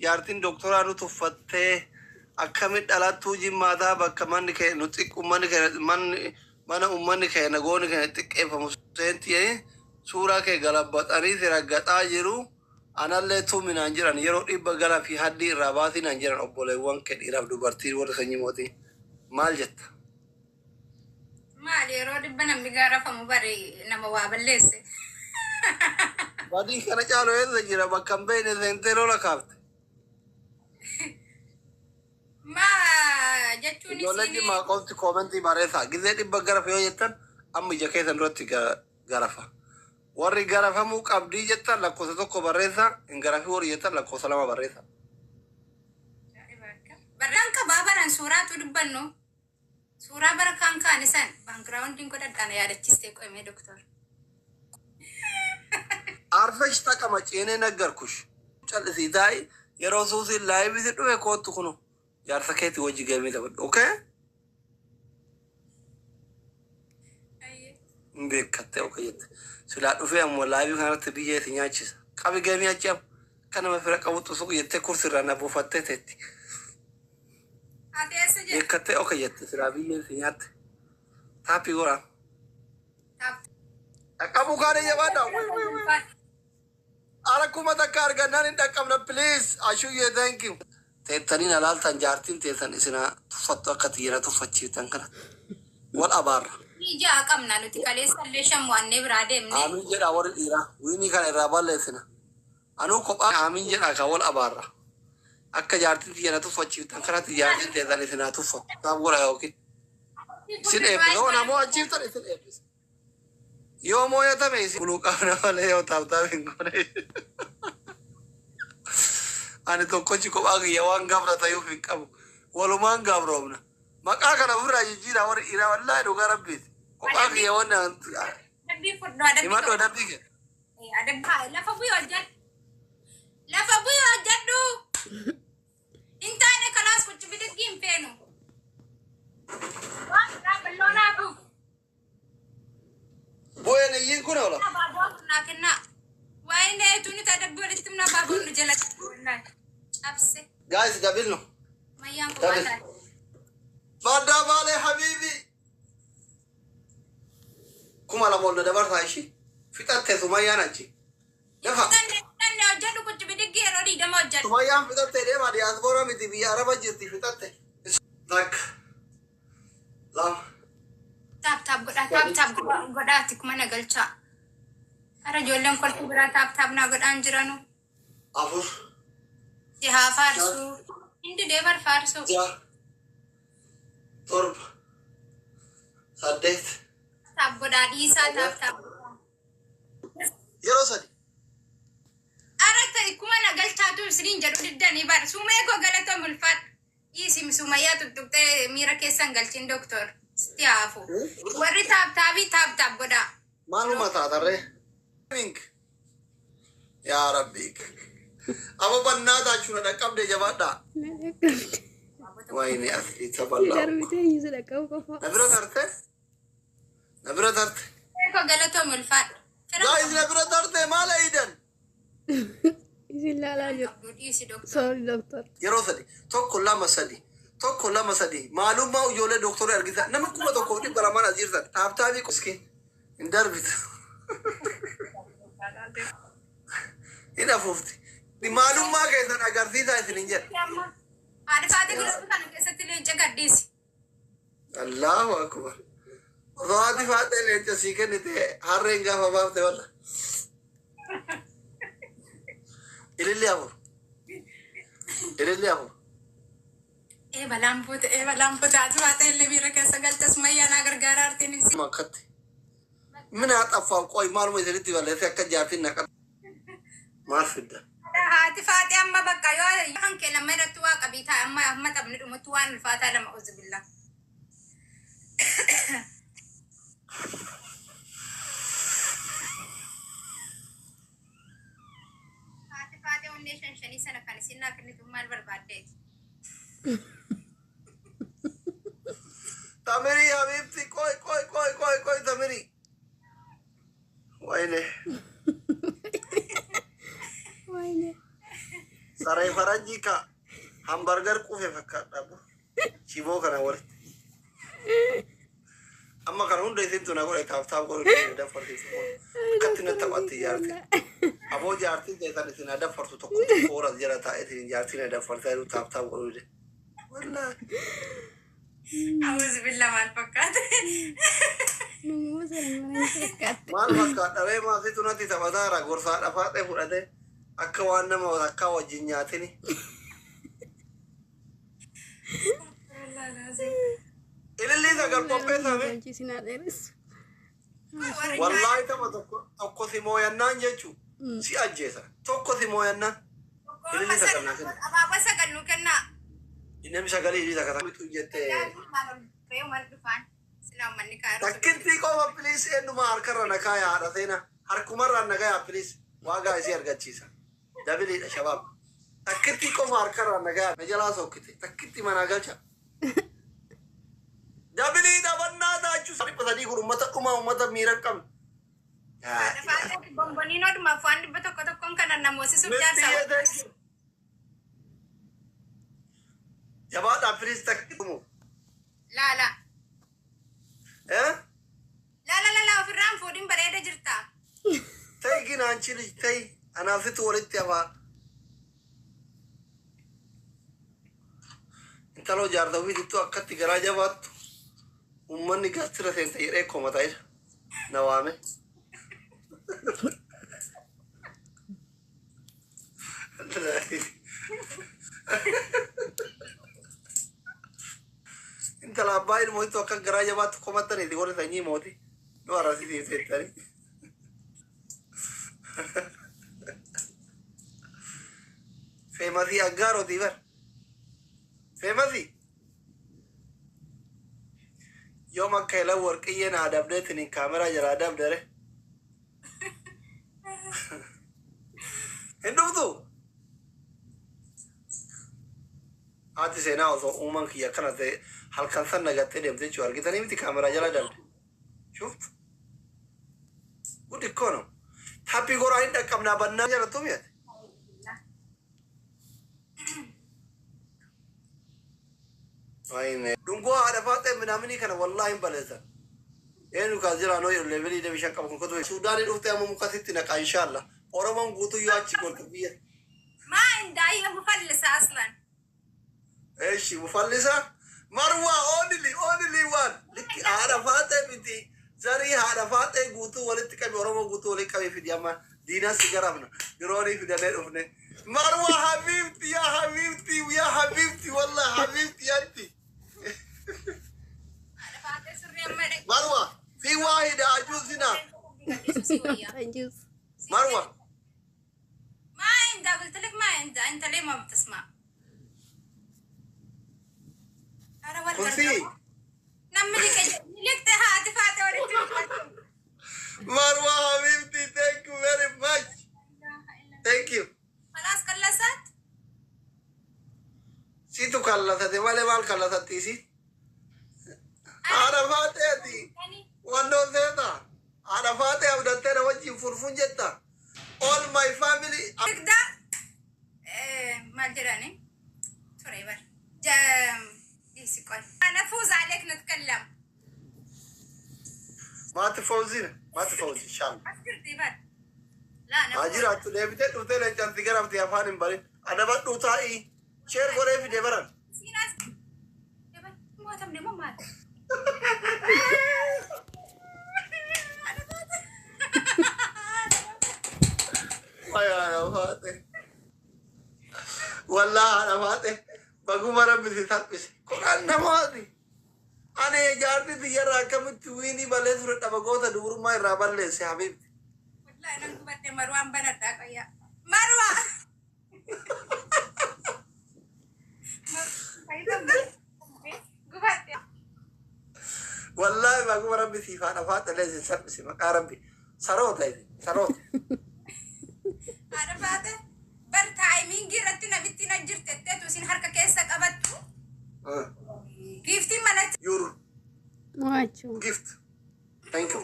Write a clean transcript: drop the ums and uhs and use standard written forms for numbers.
Jaartiin doktoraa nu tuffattee akkamitti dhalattuu jimmaataa bakka manni kee nu xiqqu manni kee manni mana ummanni keenya goonni keenya xiqqeeffamu seenti suuraa kee galabbaxanii si raggaxaa jiru. Anallee tuminaan jiran yeroo 100 gara fi haddii irraa baasinaan jiran obboleewwan kee dhiiraaf dubartii warra sanyii mootii maal jetta? Maali yeroo 100 namni gaarafamu bari nama waa balleesse. Badii kana caalu eessa jira bakka hin beekne seentee lola kaafte. Maa jechuun Ijoolleen isiin jimmaa qofti koomentii barreessaa. Gizee 100 garafa yoo jettan amma ija keessan duratti garafa. Warri garafamuu qabdii jettan lakkoofsa 1 barreessaa, hin garafii warri jettan lakkoofsa 2 barreessaa. Barraan qabaa baran suuraatu dubbannu. Suuraa bara kaan kaane san background godhadhaa na yaadachistee qo'imee doktor. Arfesh taqamaci ene naggarkush. Callisii taa'i yeroo suusiin live si dhufe koottu kuno jaarsa keeti wajji game taphadhu okay? Hin beekkatte okay jette. Silaa dhufee ammoo live kanarratti biyyee si nyaachisa. Qabi game achi amma. Akka nama fira qabu xusuq jettee kursi irraa na buufattee teetti. Ati eessa jirta? Beekkattee okay jette silaa biyyeen si nyaatte. Taappii godhaa. Tap. Dhaqqabuu kaane jabaadha. Wii wii wii. Ara 1000 argannaan hin dhaqqabna please. Ashuyyee thank you. Teettanii na laaltan jaartiin teessan isina tuffattu akka tiyya na tuffachiiftan kana. Wal abaarra. Ni ja'a qabna nuti kaleessa illee shan mo'annee biraa deemne. Aamiin jedhaa warri dhiiraa. Wiinii kana irraa balleessina. Anuu kophaa aamiin jedhaa kan wal abaarra. Akka jaartiin tiyya na tuffachiiftan kanatti jaartiin teessan isin haa tuffattu. Taaf godha yookiin. Isin eebbisa. Yoo na mo'achiiftan isin eebbisa. Yoo mooyatame isin buluu qabna malee yoo taaf taaf hin goone. Ani tokkochi kophaa kiyya waan gabra tayuuf hin qabu. Walumaan gabroomna. Maqaa kana ofirraa jijjiiraa warri dhiiraa wallaahi dhugaa rabbiiti. Kophaa kiyya wanni Adabbii fudhu adabbii himadhu tokko. adabbii kee. Adabbii lafa bu'ii hojjedhu. Lafa bu'ii hojjedhu. Hin taane kalaas kuchi bidiggii hin feenu. Waan biraa bal'oo naa dhufu. Bu'een iyyiin kun oola. Abaaboo naa kennaa. Waa'ee neetu nuti adabbii walitti himna abaaboon nu jala cabse. Guys double no. Mayyaan kophaa Double. taate. Baddaa baalee habiibi. 2000 ol na dabarsaa ishii. Fixatte Sumayyaan achi. Dafa. Fixanne fixanne hojjedhu kuchi bidiggii yeroo 20 hojjedhu. Sumayyaan fixatte deema diyaaspoora miti biyya araba jirti fixatte. Takka. Lama. Taap taap godhaa taap taap godhaati kuma na galchaa. Ara ijoolleen kolfii biraa taap taap naa godhaan jiranu. 4. Si haa faarsuu. Hin didee bar faarsuu. 6. 7. 8. Taap godhaa dhiisaa taap taap godhaa. Yeroo sadi. Ara ta'e kuma na galchaatu isiniin jedhu diddanii bar. Sumee koo galatoom ulfaadhu. Dhiisi sumayyaa tuttuqxee miira keessan galchin doktor. Sitti haafu. Warri taap taabii taap taap godhaa. Maaluma taatarree? Mink. Yaa Rabbi. Abo bannaataachu na dhaqqabde jabaadhaa. Wayne asli Si tabal'aa. darbitee eenyu si dhaqqabu qofa. Na bira tarte? Na bira tarte? Sumee koo galatoom ulfaadhu. Fira Guys na bira tarte maal eeydan? Isin laalaa jiru. qabdu dhiisi doktor. Sorry doctor. Yeroo sadi. Tokko lama sadi. Tokko lama sadi. Maalummaa ijoollee doktorii argisa. Nama 1200 as jirtan. Taaptaabii qoskiin. Hin darbitu. Hin afuufti. Maalummaa keessan agarsiisaa isin hin jedha. Haadha faate giloota kana keessatti leenca gadhiisi. Allahu akbar. Osoo haati faaxee leenca sii kennite harreen gaafa baafte walla. Ililli afur. Ililli afur. Ee balaan buute ee balaan buute haati faate illee miira keessa galcha sumayyaa naa gargaara artiin ibsi. Akkatti. Mina xaffaa qoy maaluma isinitti balleesse akka jaartiin naqa. Maal fidda? Haati faate amma bakka yoo kan kee lama irratti waa qabii taa'e amma amma taphni dhumutti waan ulfaataa lama uzubillaa. Haati faate onnee shan shanii sana kan isin naa kennitu maal barbaaddeeti? Tamirii habiibti qoy qoy qoy qoy qoy tamirii. Wayne Wayne. saree. Ani faranjii ka hamburger quufe fakkaadha. Shiboo kana walitti. Amma kana hunda isintu na godhe tap tap godhu daffarsiisu. Akkatti na taphatti jaarti. Aboo jaartiin keessan isin adaffartu tokko tokko horas jala taa'e jaartiin adaffartaa jiru tap tap godhu dide. Wallaahi. Awuuz billa maal fakkaate? Nunguma sana mana fakkaatte. Maal fakkaadha ree maasitu natti taphataara gorsaa dhafaadhe fudhate akka waan nama takkaa wajjin nyaatini. Ilillii sagal qopheessame. Hojii haa dheeressu. Wallaahi tapha tokko tokko si mooyannaan jechuu si ajjeesa. Tokko si mooyannaan. Ilillii sagal naa kenna. Abaaboo sagal nu kennaa. Inni sagalee ilillii sagal bitu jettee. Maal dhufaan? Silaa uummanni kaayaroo. Takkittii qofa please eenyuma harkarra na kaaya haadha seena. Harkumarraa na kaaya please. Waagaa isii argachiisa. Dabiliidha shabaab. Takkittii qofa harkarraa na kaaya. Na jalaa sokkite. Takkittii manaa galcha. Dabiliidha bannaa taachuu. 300 kun uummata dhumaa uummata miira hin qabne. Bomboniin oduma afaan 100 tokkoon kana namoosisuuf jaarsa. Jabaadhaa please takkittii. Laala. Eh? Laala laala ofirraan fuudhin bareeda jirta. Ta'e gina anchi lij ta'e anaafitu walitti hafaa. Intaloo jaarta ofiitittuu akkatti garaa jabaattu uummanni gaastira seente jedhee komataa jira. Na waame. Intala abbaa ilmootittuu akka garaa jabaattu komattaniiti warri sanyii mooti. Nu arrasitiif seettanii. Feemasii aggaarotii bar. Feemasii. Yoom akka ilan warqiyyee na adabdeetiin kaameraa jala adabdere. Hin dhuftu. Haati seenaa osoo uumaan kiyya akkana ta'e halkan san nagattee deemte jechuudha. Argitanii miti kaameraa jala dabde. Shuftu. Guddi kono. Taphii goraa hin dhaqqabnaa bannaa jalattuu mi'ate. Dhungoo haadha faaxee minaaminii kana wallaahi hin baleessan. Eenyu kaas jira noo jedhu levelii 25 qabu kun kotu. Suudaanii dhuftee amma mukasitti naqa inshaalla. Oromoon guutuu yoo achi gortu biyya. ما عندها هي مفلسة أصلا. Eeshi mufallisa. Marwaa only only one. Likki haadha faaxee miti. Zarii haadha faaxee guutuu walitti qabi Oromoo guutuu walitti qabi fidi amma diinaa si garafna. Diroonii fidannee dhufne. Marwaa habiibti yaa habiibti yaa habiibti wallah habiibti anti. Marwa fi waahida ajuuzina. Ajuus. Marwa. ما عندها قلت لك ما عندها انت ليه ما بتسمع؟ انا Kun si. نملك لك هاتي فاتي وريتي. Marwa habibti, thank you very much. Thank you. خلاص خلصت؟ Situ kallasate malee maal kallasatti si? Haadha faaxeeti. Wannoo seeta. Haadha faaxee abdattee na wajjin furfun jetta. All my family. تقدر ما جراني ترى بر انا فوز عليك نتكلم. ما تفوزين ما تفوز إن شاء الله. أذكرتي بر لا انا Haa jiraattu deebitee dhuftee leencaan si garamte afaan hin barin. Adabadhu taa'ii. Share godhee fide baran. في ناس موتم مو مات. Ay haadha faaxee. Wallaahi haadha faaxee. Baguma rabbi si salphise. Koraan namaati. Ani jaarti biyyarraa akkamitti wiinii balleessu dadhaba goota dubrummaa irraa balleesse habiibti. والله انا قبت مروان بنت يا مروه قبت. Wallaahi baguma rabbi siif haadha faaxee illee si salphise maqaa rabbi. Saroota isin saroota. Haadha faate bar taayimiingii irratti namitti na jirtetteetu isin harka keessa qabattu giiftiin manatti Your Mo'achuu. gift. Thank you.